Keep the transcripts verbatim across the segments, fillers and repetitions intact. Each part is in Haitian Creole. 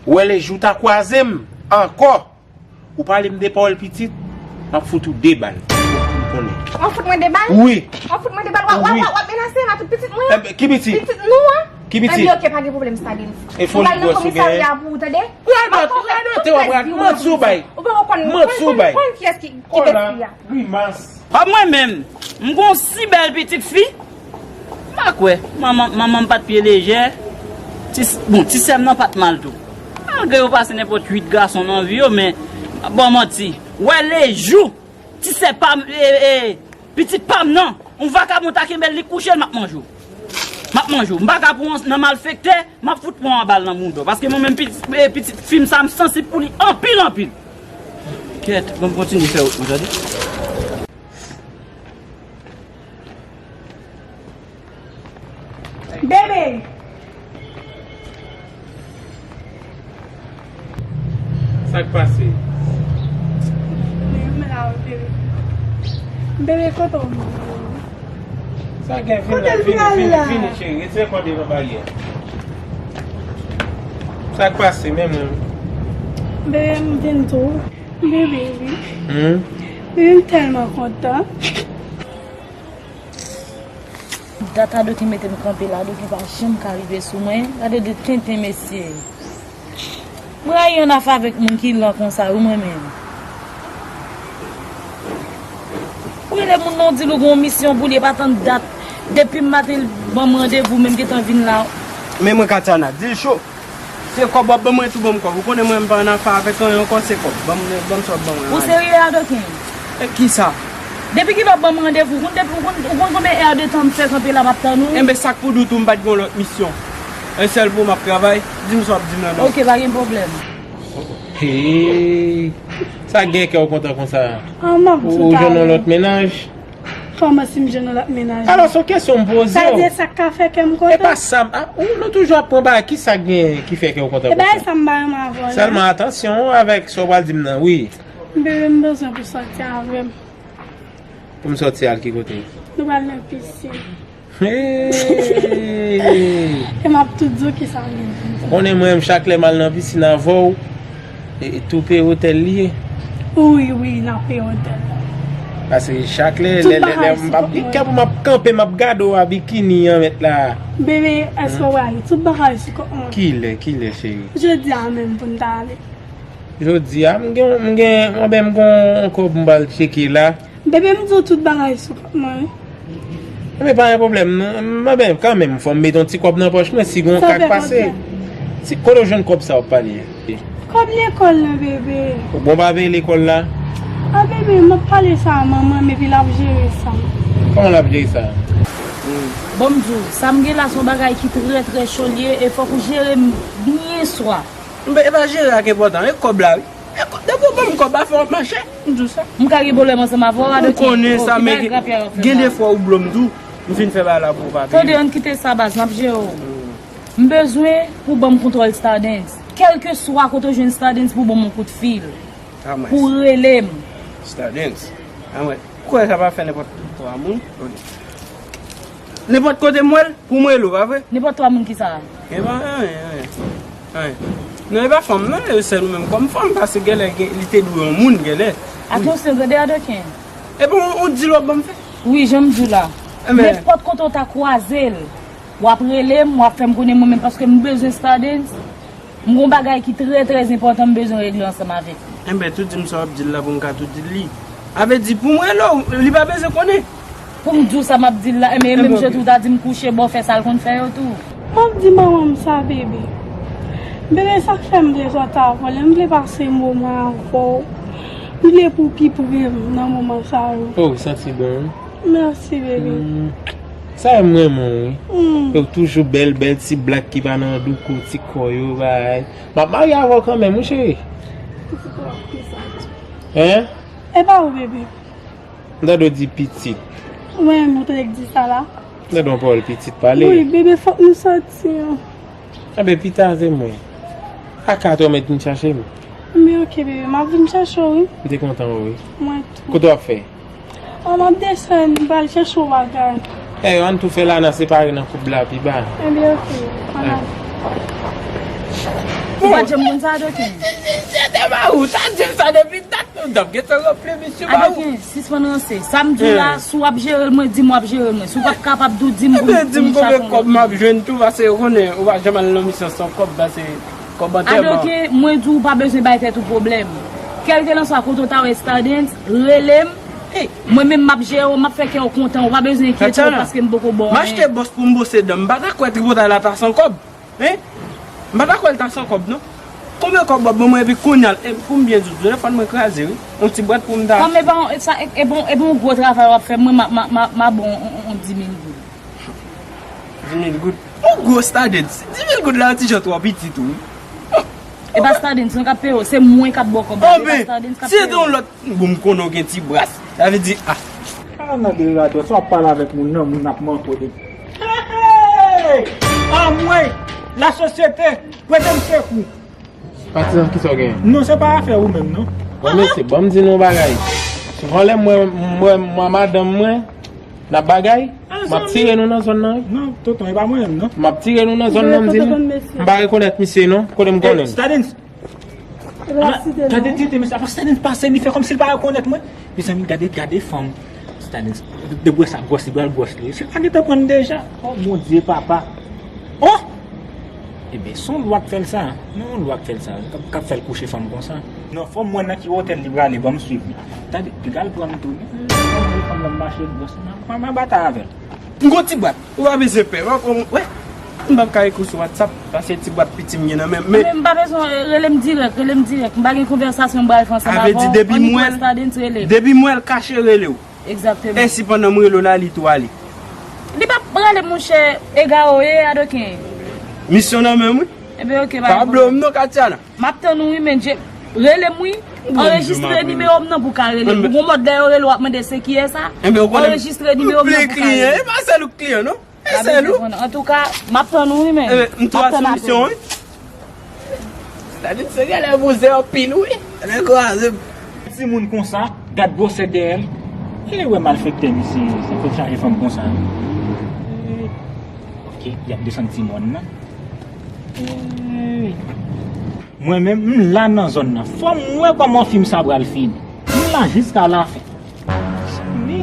Wè lejou ta kwaze m ankò, ou pale m de pawòl pitit, m ap fout ou de bal. Pou w konnen. W ap fout mwen de bal? Wi. W ap fout mwen de bal? W ap, w ap, w ap, w ap menase m ak tout pitit mwen? Enben, ki pitit? Pitit nou an? Ki pitit? Enben, oke, pa gen pwoblèm, Stardens. E fon jigwès ou genyen? Ou al nan komisarya pou ou, tande? Ou al nan, ou al nan, ou al nan, ou al nan, ou bay. Ou pa konn, ou konn, ou konn kiyès ki, ki bèt fi a. Grimas. Kòm mwen menm, m gon si bèl pitit fi. M pa kwè, manman, manman m pa t pye lejè. Ti, bon, ti sè m nan pa t mal tou. Malgre yo pase nenpòt uit gason nan vi yo, men, ban manti. Wè lejou, ti sè pa m, e, e, pitit pa m nan, yon vakabon ta kenbe l, li kouche l, m ap manje w. M ap manje w. M pa ka pran nan malfektè, m ap fout pran yon bal nan mouda w. Paske mwen menm, pitit, e, pitit fi m sa, m sansib pou li anpil, anpil. Kèt, ban m kontinye fè wout mwen, tande. Bebe! Sa k pase? Men, men la, bebe. Bebe, kote w ye? Sa gen, vini la, vini, vini, vini, cheri. Retire kò devan baryè. Sa k pase, men mwen? Bebe, m vin tou. Bebe, wi. Hmm? Bebe, m tèlman kontan. Dat Adoken mete m kanpe la, Adoken pa janm ka rive sou mwen. Gade de tenten, mesye. Mwen rayi annafè avèk moun ki lan konsa, wi, mwen menm. Ou rele moun nan, ou di l ou gen yon misyon pou li, e pa tann dat. Depi m maten, l ban m randevou, men m gentan vin la. Men mwen, Katiana, di l cho. Se kòb w ap ban mwen, tou ban m kòb. Ou konnen mwen, m pa annafè avèk anyen ankò, se kòb. Ban m, ban m sa w ap ban mwen. Ou serye, Adoken? E kisa? Depi kilè w ap ban m randevou? Ou konn depi, ou konn, ou konn konbyen è de tan m fè kanpe la, m ap tann ou? Enben, sa k pou di w tou, m pa t gen yon lòt misyon. Yon sèl pou m ap travay, di m sa w ap di m nan, non. Oke, pa gen pwoblèm. Hey, sa gen kè w kontan konsa? An, m ap di w. Ou jwenn yon lòt mennaj? Kòman si m jwenn yon lòt mennaj? Alò, se yon kesyon m poze w. Sa vle di sa k ka fè kè m kontan? E pa sa m, a, ou, nou toujou ap pran bagay, kisa k gen ki fè kè w kontan konsa? E bagay sa m pa renmen avè w la. Sèlman atansyon avèk sa w pral di m nan, wi. Bebe, m bezwen pou sòti avè m. Pou m sòti al ki kote? Nou pral nan pisin. Hey! E m ap tou di w kisa m vin di. Ou konnen mwen, chak lè m al nan pisin avè w, e, e tou peye otèl li ye. Wi, wi, n ap peye otèl la. Paske chak lè, lè, lè, lè m ap gen kè pou m ap kanpe, m ap gade w a bikini an mèt la. Bebe, èske w prale? Tout bagay sou kont mwen. Kilè, kilè, cheri? Jodi a menm pou n ta ale. Jodi a, m gen, m gen, anben m gen yon kòb m pral tcheke la. Bebe, m di w tout bagay sou kont mwen, wi. Enben, pa gen pwoblèm, non. M, anben, kanmenm, fò m mete yon ti kòb nan pòch mwen, si gen yon ka k pase. Sa fè konbyen? Si, kote w jwenn kòb sa w ap pale a? Kòb lekòl la, bebe. Ou bon pa peye lekòl la? A, bebe, m ap pale sa a manman m, epi l ap jere sa. Kòman l ap jere sa? Bon, m di w, sa m gen la se yon bagay ki trè, trè cho l ye, e fòk ou jere m byen swa. M, e pa jere a k enpòtan, e kòb la, wi. E kòb, depi w ban m kòb, afè w ap mache, m di w sa. M ka gen pwoblèm ansanm avè w, Adoken? Ou konnen sa, men gen, gen de fwa ou blo m tou. M fin fè bagay la pou ou pa peye. Tande, ann kite sa, baz, m ap jere w. M bezwen pou w ban m kontwòl Stardens. Kèlkeswa kote w jwenn Stardens, pou w ban m yon kout fil. Pou w rele m. Stardens. Amwè. Ou kwè sa pa fè nenpòt twa moun? Nenpòt kote m wè l, pou m rele w, pa vre? Nenpòt twa moun kisa? E pa anyen, anyen, anyen. Non, e pa fanm nan, e sèl ou menm kòm fanm, paske genlè gen, li te dwe yon moun, genlè. Atansyon, tande, Adoken. E bon, ou di l w ap ban m fè? Wi, jan m di w la. Nenpòt kote w ta kwaze l, w ap rele m, w ap fè m konnen mwen menm, paske m bezwen Stardens. M gon bagay ki trè, trè enpòtan m bezwen regle ansanm avèk li. Enben, tou di m sa w ap di l la pou m ka tou di l li. A vle di, pou m rele w, li pa bezwen konnen. Pou m di w sa m ap di l la, enben, e menm jan tou w ta di m kouche bò, fè sa l konn fè yo tou. M ap di manman m sa, bebe. Bebe, sa k fè m vle sòti avè w, lè m vle pase moman avè w. M vle pou w pi pre m nan moman sa yo. Oh, santi bon, wi. Mèsi, bebe. Sa m renmen w, wi. E w toujou bèl, bèl ti blak ki pa nan douko, ti kò yo, bay. M ap marye avè w kanmenm, wi, cheri. Hein? E pa ou, bebe. M tande w di pitit. Mwen, m tande k di sa la. M tande yon pawòl pitit pale. Wi, bebe, fòk nou sòti. Enben, pita, se mwen. A kat è w mèt vin chache m. Men oke, bebe, m ap vin chache w, wi. M te kontan wè w, wi. Mwen tou. Kote w ap fè? An, m ap desann, m pral chèche yon bagay. Ey, ann tou fè la, n a separe nan koub la, pi ba. Ebyen, oke. Ann ale. Ou pa t janm konn sa, Adoken? Se te ba ou, sa di m sa depi dat, nou t ap gentan ranpli misye ba ou. Adoken, sispann ranse. Sa m di w la, si w ap jere l, mwen, di m w ap jere l, mwen. Si w p ap kapab tou, di m pou m, di m pou m konbyen kòb m ap jwenn tou, paske ou konnen, ou pa janm al nan misyon san kòb, paske kòb antèman. Adoken, mwen di w, ou pa bezwen bay tèt ou pwoblèm. Kèlkelanswa kote w ta wè Stardens, rele m. Mwen menm, m ap jere w, m ap fè kè w kontan, ou pa bezwen enkyete w paske m poko ba w anyen. M achte bòs pou m bwose dan m, m pa ta kwè tripotay la ta san kòb. Hein? M pa ta kwè l ta san kòb, non. Konbyen kòb w ap ban mwen epi kounye a l, e, pou m byen di w, telefòn mwen kraze, wi. Yon ti bwat pou m ta achte. Kòm e pa yon, e sa, e, e bon, e bon gwo travay w ap fè, mwen, m a, m a, m a, m a ba w yon, yon, yon dis mil goud. Dis mil goud? Yon gwo Stardens. Dis mil goud la, yon ti jan twò piti tou, wi. E pa Stardens, non, k ap peye w, se mwen k ap ba w kòb la, e pa Stardens k ap peye w. Si se te yon lòt, bon, m konnen w gen ti bras. Sa vle di, ah. Ala nan deradòt, sa w ap pale avèk moun nan, moun ap manke w de. Hey! Anmwey! Lasosyete, prete m sekou. Patizan, kisa w genyen? Non, se pa afè ou menm, non. Bon, mesye, ban m di nou yon bagay. Souvan lè m wè, m wè, m wè madanm mwen, n ap bagay, m ap tire nou nan zòn nan, wi. Non, tonton, e pa mwen menm, non. M ap tire nou nan zòn nan, m di nou. M pa rekonèt misye, non. Kote m konnen l? Stardens, gade dyete mesye, apa Stardens pase, li fè kòmsi li pa rekonèt mwen. Mezanmi, gade, gade fanm. Stardens, depi w wè sa gwòs, li pral gwòs li. Se pa gentan pran deja. Oh, Bondye, papa. Oh! Ebyen, se yon lwa k fè l sa. Non, yon lwa k fè l sa. K ap, k ap fè l kouche fanm konsa. Non, fò m wè nan ki wotè li prale, ban m swiv li. Tande, piga l pran m tou. Fanm nan mache gwòs, m ap, m ap batay avè l. M gon ti bwat. Ou pa bezwen pè. Wè, wè. M p ap ka ekri w sou WhatsApp, paske ti bwat piti m gen nan men m, men. Men m pa bezwen, rele m dirèk, rele m dirèk. M pa gen konvèsasyon m pral fè ansanm avè w. Sa vle di, depi m wè l, depi m wè l kache, rele w. Egzakteman. E si pandan m rele w la, li tou ale? Li p ap rele, monchè, egare w ye, Adoken. Misyon nan men m, wi. Ebyen, oke, pa gen pwoblèm. Pa bliye m non, Katiana. M ap tann ou, wi, men, rele m, wi. Anrejistre nimewo m nan pou w ka rele m. Ou gon mòd lè yo rele w ap mande se kiyès sa? Anrejistre nimewo m nan pou w ka rele m. E pa sèl ou k kliyan, non. E sèl ou. Antouka, m ap tann ou, wi, men. M ap tann apèl ou. Sa di se genlè bouzen anpil, wi. Nèg kraze m. Timoun konsa, gad gwosè dèyè l. E wè malfektè misye, sa fè chaje fanm konsa. Ok, y ap desann ti mòn nan. Mwen menm, m la nan zòn nan. Fò m wè kòman fim sa pral fini. M la jiska lafen. Mezanmi.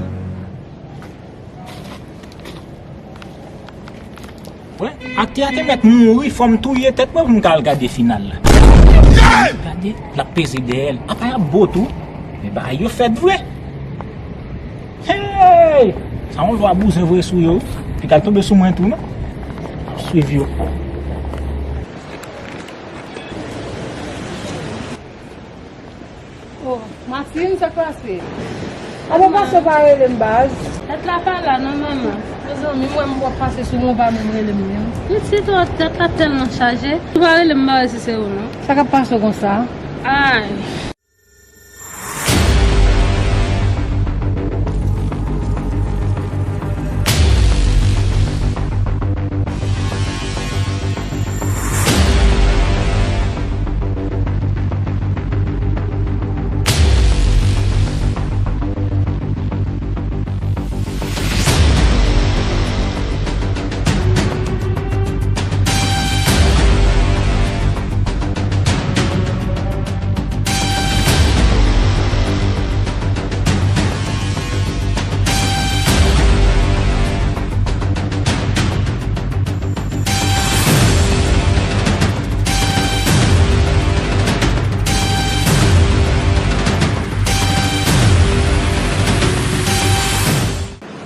Wè, aktè a te mèt mouri, fò m touye tèt mwen pou m ka al gade final la. Gade, l ap peze dèyè l. Apa y ap bo tou? Men bagay yo fèt vre. Hey! Sa yon lwa bouzen vre sou yo. Piga l tonbe sou mwen tou, non? M ap swiv yo. Oh, Martine, sa k pase? Avan pase w pa rele m, baz. Tèt la pa la non, manman. Mezanmi, mwen m wè w ap pase sou mwen, w pa menm rele m menm. Pitit, oh, tèt la tèlman chaje. Ou pa rele m, m pa wè si se ou non. Sa k ap pase w konsa? Ay.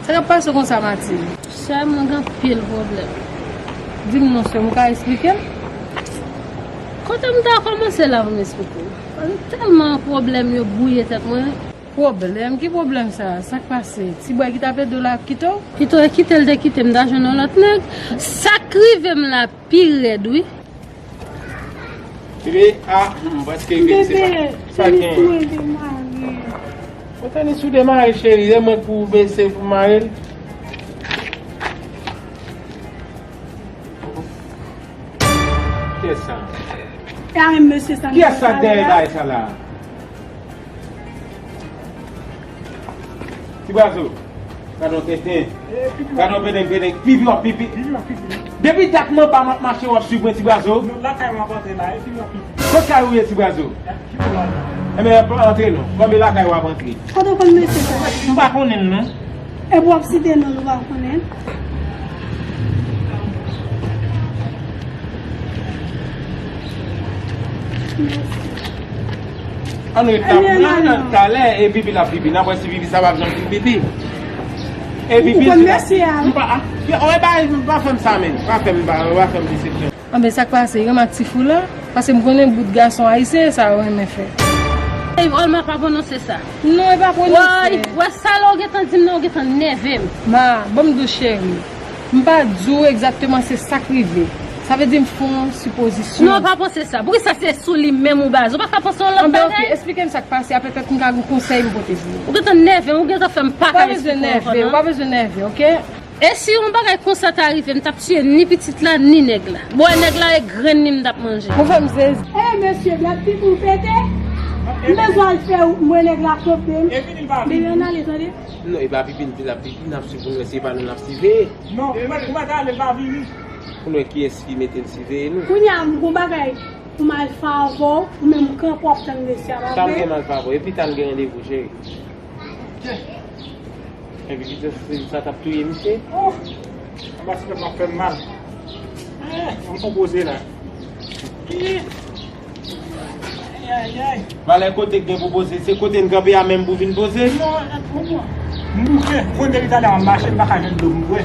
Sa k ap pase w konsa, Matilde? Sè, mwen gen anpil pwoblèm. Di m non, sè m, ou ka esplike m? Kote m ta kòmanse la pou m esplike w? Tèlman pwoblèm yo bwouye tèt mwen. Pwoblèm? Ki pwoblèm sa? Sa k pase? Ti bway ki t ap ede w la ap kite w? Kite w, e kite l te kite m, m ta jwenn yon lòt nèg. Sa k rive m la pi rèd, wi. Bebe, a, hmm, prèske rive, se pa, sa gen. Tenis ou demare. Bon, tenis ou demare, cheri, e mwen k pou bese pou mare l. Kiyès sa? E a menm mesye sa. Kiyès sa k dèyè bagay sa la? Ti bwazo, gade yon tenten. Gade yon peden, peden, pipi w ap pipi. Depi dat m anba m ap mache w ap swiv mwen ti brazo. Non, lakay w ap antre la, e fini w ap piti. Kot kay ou ye ti brazo? Ki pou w al la? Enben antre non. Kòm e lakay w ap antre. Kote w konn mesye sa? M pa konnen l non. Epi w ap site non l ou pa konnen l. Ann ret la pou nan talè e pipi l ap pipi. N ap wè si pipi sa p ap janm fin pipi. E pipi l fin ap pipi. M pa, a, yo, e pa, pa fè m sa menm. Pa fè m, pa, pa fè m desepsyon. Anben sa k pase, renmen ak ti fou la, paske m konnen bout gason ayisyen e sa yo renmen fè. Ey, Olma pa pwononse sa. Non, e pa pwononse. Woy, wè sa la ou gentan di m nan, ou gentan nève m. Ma, ban m di w cheri, m pa di w egzakteman se sa k rive. Sa vle di m fè yon sipozisyon. Non, pa panse sa. Poukisa se sou li menm ou baze? Ou pa ka panse yon lòt bagay? Anben, ok, eksplike m sa k pase, a petèt m ka gen yon konsèy m pote pou ou. Ou gentan nève m, ou gentan fè m pa ka eksplike w ankò non. Ou pa bezwen nève, ou pa bezwen nève, ok? E si yon bagay konsa ta rive m, t ap tiye ni pitit la, ni nèg la. Bon, nèg la e grenn li m t ap manje. Ou fè m sezi. Ey mesye, blad pipi w pete? M bezwen al fè wout, m wè nèg la kote m. Bebe, ann ale, tande. Non, e pa pipi n di l ap pipi, n ap swiv pou n wè si e pa nou n ap siveye. Non, ou mèt, ou mèt ale, l pa vini. Pou n wè kiyès ki mete l siveye nou. Kounye a, m gon bagay pou m al fè avè w, ou menm kanpe w ap tann mesye a, pa vre? Sa m gen m al fè avè w, epi ta n gen randevou, cheri. Epi ki se sa t ap touye misye? Oh! Anba ti pèp ap fè m mal. Eh, ann konpoze la. Ih! Ayayay! Valè kote k gen pou poze, se kote n kanpe a menm pou vin poze? Non, non. M bouke, konn depi talè m ap mache, m pa ka jwenn dlo m bwè.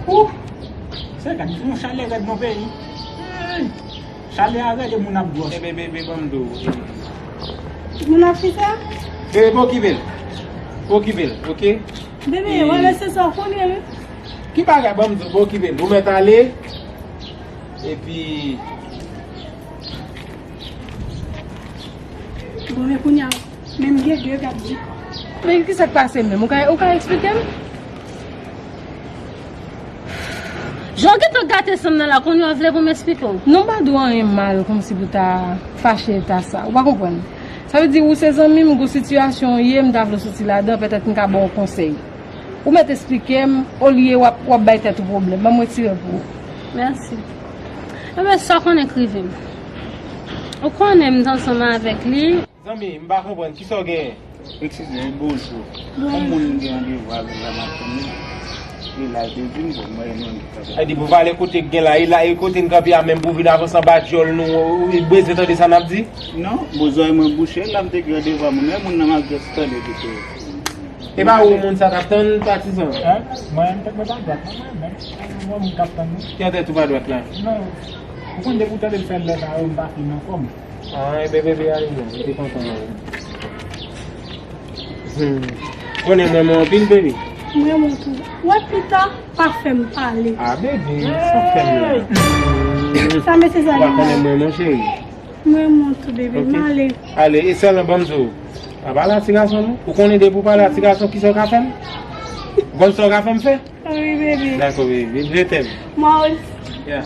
Ouh! Se gad yon chalè rèd nan peyi. Hey! Chalè a rèd e moun ap gwòs. Ebe, ebe, ban m di w. Moun ap fè sa? Ebe, pa okipe l. Pa okipe l, oke? Bebe, wè mesye sa w konnen wi. Ki bagay, ban m di w, pa okipe l. Ou mèt ale. Epi. Bon, men kounye a, menm gege k ap di. Men ki sa k pase menm? Ou ka, ou ka eksplike m? Jan w gentan gate san m nan la, kounye a w vle pou m eksplike w? Non, m pa di w anyen mal kòmsi pou ta fache eta sa. Ou pa konprann? Sa vle di ou se zanmi m, gon sitiyasyon w ye, m ta vle w soti ladan, petèt m ka ba w konsèy. Ou mèt eksplike m, olye w ap, w ap bay tèt ou pwoblèm. Ban m retire pou ou. Mèsi. Enben, sa w konnen k rive m. Ou konnen m t ansanm avèk li. Zanmi, m pa konprann, kisa w genyen? Eskize, bonjou. Yon moun m gen randevou avè l la maten an. E la, l te di m, bon, mwen, mwen, mwen. E depi w pale kote k gen la, e la, e kote n kanpe a menm pou vin avanse anba dyòl nou, ou bezwen tande sa n ap di? Non, bon, zòrèy mwen bouche, la m te gen randevou a moun, e moun nan m ap jis tande pito. E pa ou moun sa t ap tann, patizan? Hein? Mwen, mwen pa dwat, non, mwen menm. Mwen moun k ap tann, non. Ki antèt ou pa dwat la? Non. Ou konn depi w tande m fè lè sa yo, m pa fin anfòm. Ah, e bebe, bebe, ale non, m te kontan wè w. Hmm. Konnen m renmen w anpil, bebe. M renmen w tou. Wè pita, pa fè m pale. Ah, bebe, sa fè m la. Hmm. Sa mesye sa gen la. Ou pa konnen m renmen w, cheri. M renmen w tou, bebe. Ok. M ale. Ale, e sèlman ban m di w. Pa pale a ti gason, non. Ou konnen depi w pale a ti gason, kisa w ka fè m? Ou konn sa w ka fè m fè? Wi, bebe. Dakò, bebe. Je t'aime. Moi aussi. Yeah.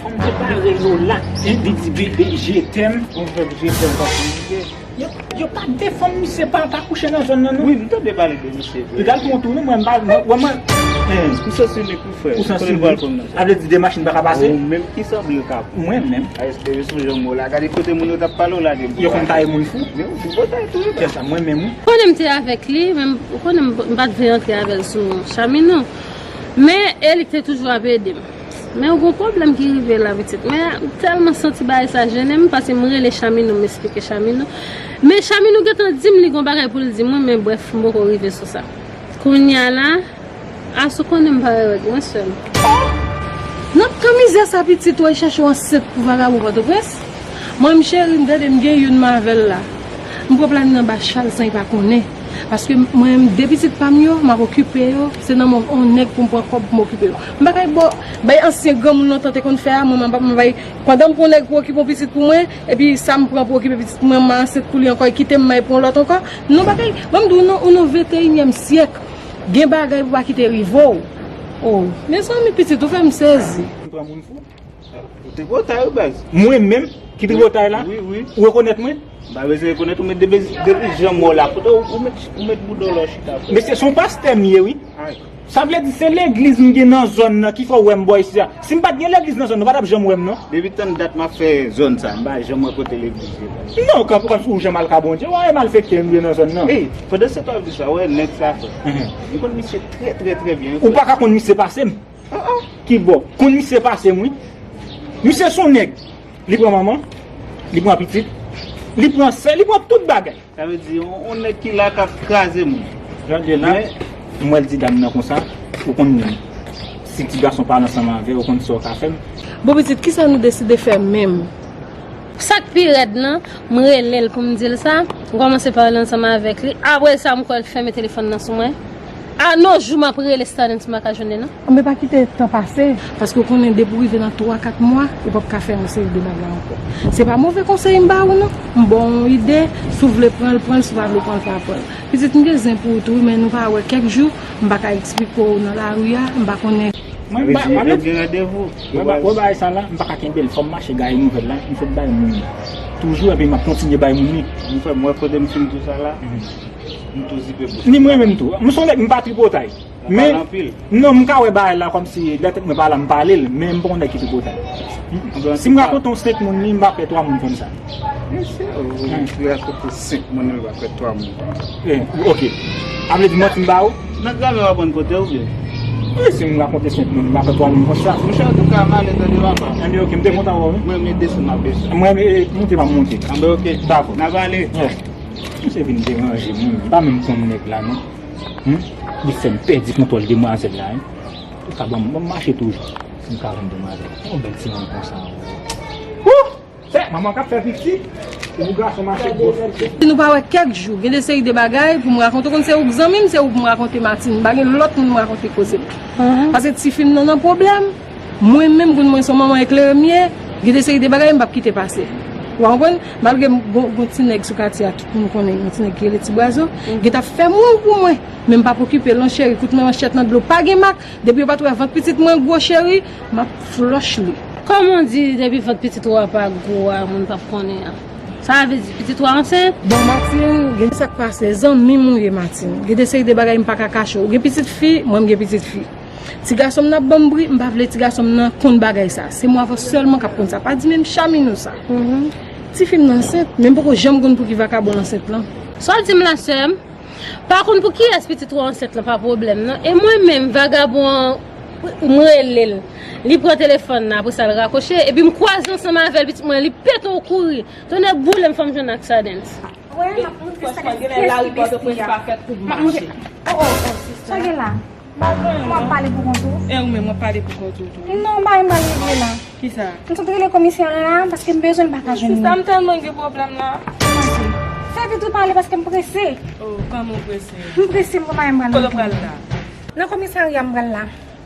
Fanm te pare yo la, hein, li di bebe, je t'aime. Bon, bebe, je t'aime, pa pou misye. Yo, yo pa defann misye pa, pa kouche nan zòn nan, non. Wi, m tande pale de misye vre. Li pral pran tou, non, mwen, m pa, mwen, mwen, mwen. Ou sansible pou frè. Ou sansible. Kote l pral pran nan? A vle di de machin pa ka pase? Ou menm ki sanble l ka pran? Mwen menm. A, èske yo sonje yon mo la? Gade kote moun yo t ap pale w la de. Yo konn taye moun fou? Men ou di botay tou, wi. Kè sa, mwen menm, wi. Konnen m te avèk li, men m, ou konnen m, m pa t vle antre avè l sou chamino. Men, e li k te toujou ap ede m. Men, yon gwo pwoblèm ki rive la, pitit. Men, m tèlman santi bagay sa jennen m, paske m rele chamino, m eksplike chamino. Men, chamino gentan di m li gon bagay pou l di mwen, men brèf, m poko rive sou sa. Kounye a la, Asou konnen m pa wè règ mwen sèl. Oh! Nan kan mizè sa pitit ou al chache w ansent pou vagabon Pòtoprens? Mwen m cheri m tande m gen youn m avè l la. M pran plane nan ba chal san li pa konnen. Paske mwen menm de pitit pa m yo, m ap okipe yo, se nan men yon nèg pou m pran kòb pou m okipe yo. M pa kay bo bay ansyen granmoun lontan te konn fè a, mwen menm m ap bay, pandan m pran yon nèg pou okipe yon pitit pou mwen, epi sa m pran pou okipe pitit mwen, m ansent pou li ankò, e kite m may pou yon lòt ankò. Non, m pa kay, ban m di w non, ou nan venteyinyèm syèk. Gen bagay pou pa kite rive w. Oh, mezanmi pitit, ou fè m sezi. Ou pran moun fou? Ou tripotay wi baz. Mwen menm ki tripotay la? Wi, wi. Ou rekonèt mwen? M pa bezwen rekonèt ou, men depi, depi jan mò la, kote ou, ou met, ou met bouda w la w chita. Mesye, se yon pastè m ye wi. Ay. Sa vle di se legliz m gen nan zòn nan ki fè w wè m bò isi a. Si m pa t gen legliz nan zòn nan, ou pa t ap janm wè m non. Depi tann dat m ap fè zòn sa, m pa janm wè kote legliz ye. Non, kòm, kòmsi ou janm al ka Bondye, w a e malfektè m ye nan zòn nan. Ey, pandan se tan w ap di sa, w wè nèg sa fè. Mhm. M konn misye trè, trè, trè byen. Ou pa ka konn misye pase m. Ki bò? Konn misye pase m, wi. Misye se yon nèg. Li pran manman, li pran pitit, li pran sè, li pran tout bagay. Sa vle di, yon, yon nèg ki la k ap kraze moun. Jan de la, men m wè l di dam nan konsa, ou konn si ti gason pale ansanm avè w, ou konn sa w ka fè m. Bon, pitit, kisa nou deside fè menm? Sa k pi rèd nan, m rele l pou m di l sa, m kòmanse pale ansanm avèk li. Apre sa, m kwè l fèmen telefòn nan sou mwen. A no jou, m ap rele Stardens, m pa ka jwenn li non. Anben pa kite tan pase, paske w konnen depi w rive nan twa, kat mwa, ou p ap ka fè yon seri de bagay ankò. Se pa move konsèy m ba ou non. M ba w yon ide, si w vle pran l, pran l, si w pa vle pran l, pa pran l. Pitit, m gen zen pou ou tou, men nou pa wè kèk jou, m pa ka eksplike w nan lari a, m pa konnen. Mwen, ba, ba, yo gen randevou. Mwen, ba, wè bagay sa la, m pa ka kenbe l, fò m mache gaye nouvèl la, m fèk bay moun li. Toujou, epi m ap kontinye bay moun li. M fè m wè kote m fin di w sa la. Mhm. M tou zipe bouch. Ni mwen menm tou. M se yon nèg, m pa tripotay. Men, non, m ka wè bagay la kòmsi lè tèt mwen pa la, m pale l, men m pa yon nèg ki tripotay. Si m rakonte yon senk moun li, m pa kwè twa moun konn sa. Mesye, ou rakonte senk moun li, m pa kwè twa moun konn sa. Eh, ok. A vle di manti m ba ou? Nan gramè w aprann kote ou byen? Wi, si m rakonte senk moun, m pa kwè twa moun konn sa. Monchè, antouka, m ale tande papa. Anben, ok, m te kontan wè w, wi. Mwen, mwen desann, m ap desann. Mwen, eh, monte, m ap monte. Anben, ok. Dakò. N ap ale. Yeah. Misye vin deranje moun. M pa menm konn nèg la, non. Hmm? Li fè m pèdi kontwòl demwazèl la, hein. Ou ka ban m, ban m mache toujou. Si m ka jwenn demwazèl. Yon bèl timoun konsa. Wouh! Fè, manman k ap fè piti. Ou gason mache gwo. Si nou pa wè kèk jou, gen de seri de bagay pou m rakonte. Ou konn se ou k zanmi m, se ou pou m rakonte Martine. M pa gen lòt moun m rakonte koze m. Mhm. Paske tifi m nan nan pwoblèm. Mwen menm, konn mwen se yon manman eklere m ye, gen de seri de bagay m p ap kite pase. Ou konprann? Malgre m gon, gon ti nèg sou katye a, tout moun konnen, yon ti nèg ki rele Ti Bwazo, mhm, gen t ap fè moun pou mwen. Men m p ap okipe l non cheri, kout mwen manchèt nan dlo pa gen mak, depi yo pa t wè vant pitit mwen gwo cheri, m ap flòch li. Kòman w di depi vant pitit ou a pa gwo a, moun p ap konnen an? Sa vle di pitit ou a ansent? Bon, Martine, gen sa k pase, zanmi m ou ye, Martine. Gen de seri de bagay m pa ka kache w. Ou gen pitit fi, mwen m gen pitit fi. Ti gason m nan ap ban m bri, m pa vle ti gason m nan konn bagay sa. Se mwen avè w sèlman k ap konn sa. Pa di menm Chamino sa. Mhm. Tifi m nan ansent, men m poko janm konn pou ki vakabon l ansent lan. Sa w di m la, sè m? Pa konn pou kiyès pitit ou ansent lan pa pwoblèm, non. E mwen menm, vagabon an, m rele l. Li pran telefòn nan, apre sa l rakwoche, epi m kwaze ansanm avè l, pitit mwen, li pete yon kouri. Tonnè boule m, fò m jwenn ak Stardens. Wè, m ap montre Stardens kiyès ki besti a. M ap montre. Oh, oh, oh, sista. Sa gen la? Ou ap pale pou kont ou? E ou menm, w ap pale pou kont ou tou? Non, m pa, m pa regle la. Kisa? M sot rele komisè a la, paske m bezwen l, m pa ka jwenn li. Sista, m tèlman gen pwoblèm la. Kòmanse. Fè vit ou pale, paske m prese. Oh, kòman w prese? M prese, m gon bagay m pral regle. Kote w pral la? Nan komisarya m pral la.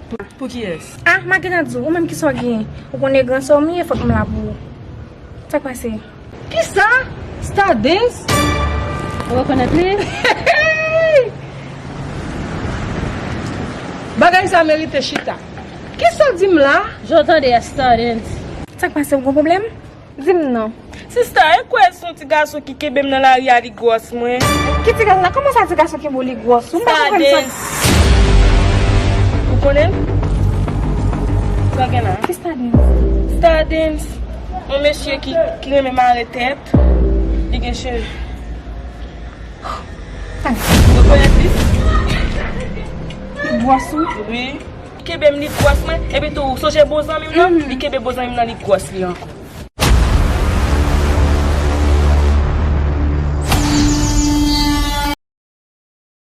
Pou, pou kiyès? Ah, m a gentan di w, ou menm kisa w genyen? Ou konnen gran sè w m ye, fòk m la pou ou. Sa k pase? Kisa? Stardens? Ou rekonèt li? Bagay sa merite chita. Kisa w di m la? Jan w tande a, Stardens. Sa k pase, ou gon pwoblèm? Di m non. Sista, e kwè se yon ti gason ki kenbe m nan lari a, li gwòs mwen. Ki ti gason la? Kòman sa ti gason kenbe w li gwòs ou? M pa konprann sa. Stardens. Ou konnen l? Sa w gen la? Ki Stardens? Stardens. Yon mesye ki, ki renmen mare tèt. Li gen cheve. Ou rekonèt li? Li gwòs ou? Wi. Li kenbe m, li gwòs mwen. Epi tou, ou sonje bon zanmi m nan? Mhm. Li kenbe bon zanmi m nan, li gwòs li ankò.